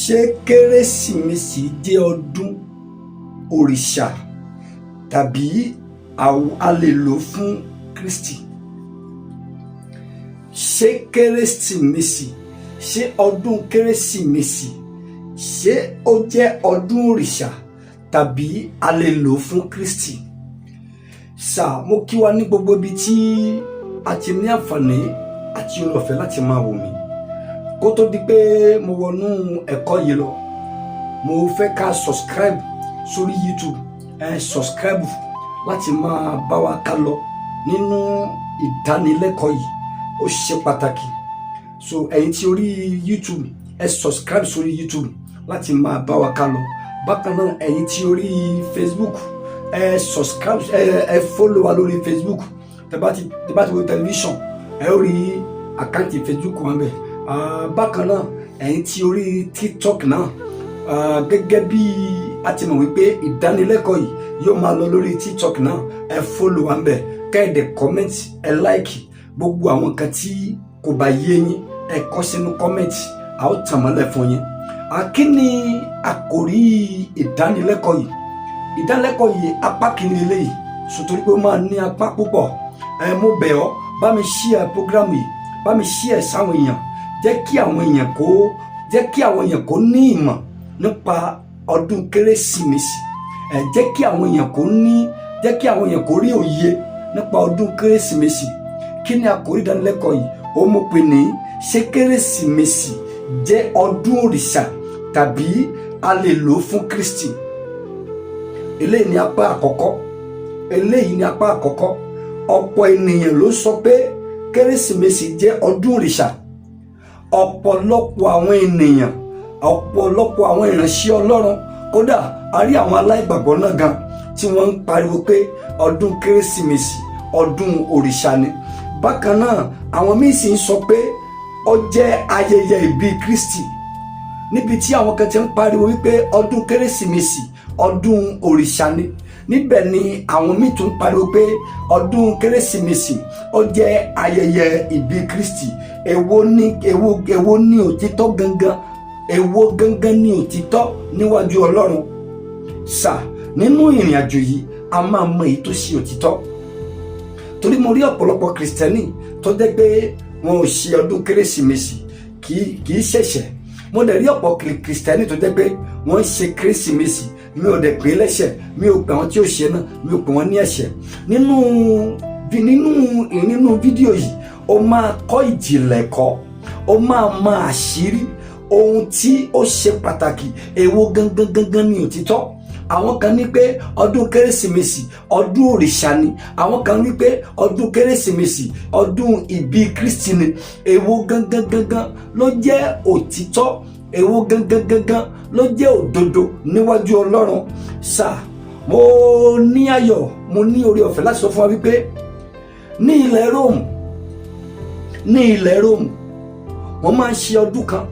Ṣé Kérésìmesì jẹ́ ọdún òrìṣà tàbí a lè lò fún Kristi? Ṣé Kérésìmesì, ṣé ọdún Kérésìmesì, ṣé ó jẹ́ ọdún òrìṣà tàbí a lè lò fún Kristi? Sà, mo kí wa ní gbogbo ibi tí a ti ní àǹfààní àti oore ọ̀fẹ́ láti máa wò mí. Kó tó di pé mo wọnú ẹ̀kọ́ yìí lọ, mo fẹ́ ká subscribe sórí YouTube. Ẹ subscribe láti máa bá wa ká lọ nínú ìdánilẹ́kọ̀ọ́ yìí, ó ṣe pàtàkì. So ẹ̀yin tí orí YouTube, ẹ subscribe sórí YouTube láti máa bá wa ká lọ. Bákan náà, ẹ̀yin tí orí Facebook, ẹ subscribe, ẹ follow wa lórí Facebook. Tẹ́ bá ti wo tẹlifíṣàn, ẹ ó rí account Facebook wọn bẹ̀. Bákan náà, ẹ̀yin tí orí TikTok náà, gẹ́gẹ́ bí a ti mọ̀ wípé ìdánilẹ́kọ̀ọ́ yìí yóò máa lọ lórí TikTok náà, ẹ follow wa ńbẹ̀, kẹ́ ẹ dẹ̀ comment, ẹ like. Gbogbo àwọn nǹkan tí kò bá yé yín, ẹ kọ sínú comment, a ó tàn mọ́lẹ̀ fún yín. Kí ni àkòrí ìdánilẹ́kọ̀ọ́ yìí? Ìdánilẹ́kọ̀ọ́ yìí, apá kìíní eléyìí, sòtòrí pé ó máa ní apá púpọ̀. Ẹ mo bẹ̀ ọ́, bá mi share program yìí, bá mi share sáwọn èèyàn. Jẹ́ kí àwọn èèyàn kó ní ìmọ̀ nípa ọdún Kérésìmesì. Ẹ jẹ́ kí àwọn èèyàn kó rí òye nípa ọdún Kérésìmesì. Kí ni àkòrí ìdánilẹ́kọ̀ọ́ yìí? Ó mú pé ní: ṣé Kérésìmesì jẹ́ ọdún òrìṣà tàbí a lè lò ó fún Kristi? Eléyìí ni apá àkọ́kọ́. Eléyìí ni apá àkọ́kọ́. Ọ̀pọ̀ ènìyàn ló sọ pé Kérésìmesì jẹ́ ọdún òrìṣà. Ọ̀pọ̀lọpọ̀ àwọn ènìyàn, ọ̀pọ̀lọpọ̀ àwọn ìránṣẹ́ Ọlọ́run, kódà a rí àwọn aláìgbàgbọ́ náà gan tí wọ́n ń pariwo pé ọdún Kérésìmesì, ọdún òrìṣà ni. Bákan náà, àwọn míín sì ń sọ pé ó jẹ́ ayẹyẹ ìbí Kristi. Níbi tí àwọn kan ti ń pariwo wípé ọdún Kérésìmesì, ọdún òrìṣà ni, níbẹ̀ ni àwọn míì tún pariwo pé ọdún Kérésìmesì, ó jẹ́ ayẹyẹ ìbí Kristi. Èwo ni òtítọ́ gangan? Èwo gangan ni òtítọ́ níwájú Ọlọ́run? Sà, nínú ìrìn àjò yìí, a máa mọ èyí tó ṣe òtítọ́, torí mo rí ọ̀pọ̀lọpọ̀ Kìrìsìtẹ́nì tó jẹ́ pé wọn ò ṣe ọdún Kérésìmesì, kì í ṣẹ̀ṣẹ̀. Mo dẹ̀ rí ọ̀pọ̀ Kìrìsìtẹ́nì tó jẹ́ pé wọ́n ń ṣe Kérésìmesì. Mi ò dẹ̀ pé lẹ́ṣẹ̀, mi ò pè àwọn tí ò ṣe náà, mi ò pè wọ́n ní ẹ̀ṣẹ̀. Nínú fídíò yìí, ó máa kọ́ ìjìnlẹ̀ kọ́, ó máa mọ àṣírí ohun tí ó ṣe pàtàkì. Èwo gangan gangan ni òtítọ́? Àwọn kan ní pé ọdún Kérésìmesì, ọdún òrìṣà ni. Àwọn kan ní pé ọdún Kérésìmesì, ọdún ìbí Kristi ni. Èwo gangan gangan ló jẹ́ òtítọ́? Èwo gangan gangan ló jẹ́ òdodo níwájú Ọlọ́run? Sà, mo ní ayọ̀, mo ní oore ọ̀fẹ́ láti sọ fún wa wípé ní ilẹ̀ Rome, wọ́n máa ń ṣe ọdún kan.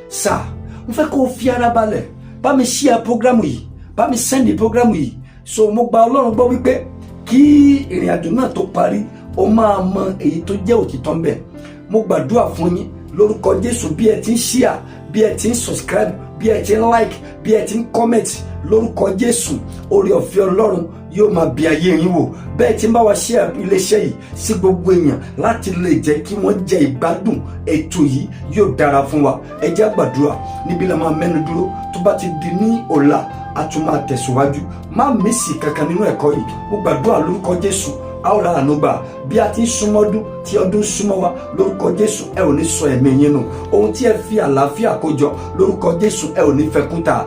Sà, mo fẹ́ kó o fi ara balẹ̀, bá mi share program yìí, bá mi send program yìí. So mo gba Ọlọ́run gbọ́ wípé kí ìrìn àjò náà tó parí, o máa mọ èyí tó jẹ́ òtítọ́ ńbẹ̀. Mo gbàdúrà fún yín lórúkọ Jésù. Bí ẹ ti ń share, bí ẹ ti ń subscribe, bí ẹ ti ń like, bí ẹ ti ń comment, lórúkọ Jésù, oore ọ̀fẹ́ Ọlọ́run yóò máa bí ayé yín wò. Bẹ́ẹ̀ tí ń bá wa share iléeṣẹ́ yìí sí gbogbo èèyàn láti lè jẹ́ kí wọ́n jẹ ìgbádùn ètò yìí, yóò dára fún wa. Ẹ jẹ́ á gbàdúrà. Níbi la máa mẹ́nu dúró. Tó bá ti di ní ọ̀la, a tún máa tẹ̀síwájú. Má miss kankan nínú ẹ̀kọ́ yìí. Mo gbàdúrà lórúkọ Jésù, a ó ra àánú gbà. Bí a ti ń súnmọ́ ọdún, tí ọdún súnmọ́ wa, lórúkọ Jésù, ẹ ò ní sọ ẹ̀mí yín nù. Ohun tí ẹ fi àlàáfíà kó jọ, lórúkọ Jésù, ẹ ò ní fẹ́ kúta.